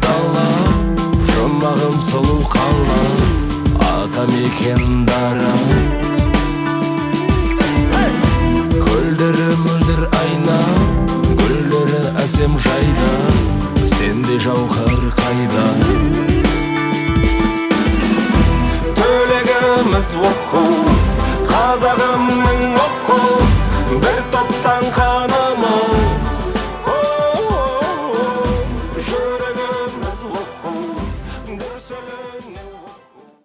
Дала, жұмағым сұлу қала, атамекен дара. Көлдері мөлдір айна, гүлдері әсем жайда, сендей жауһар қайда? Төлегіміз оху, қазағымның оху, бір топтан қаны.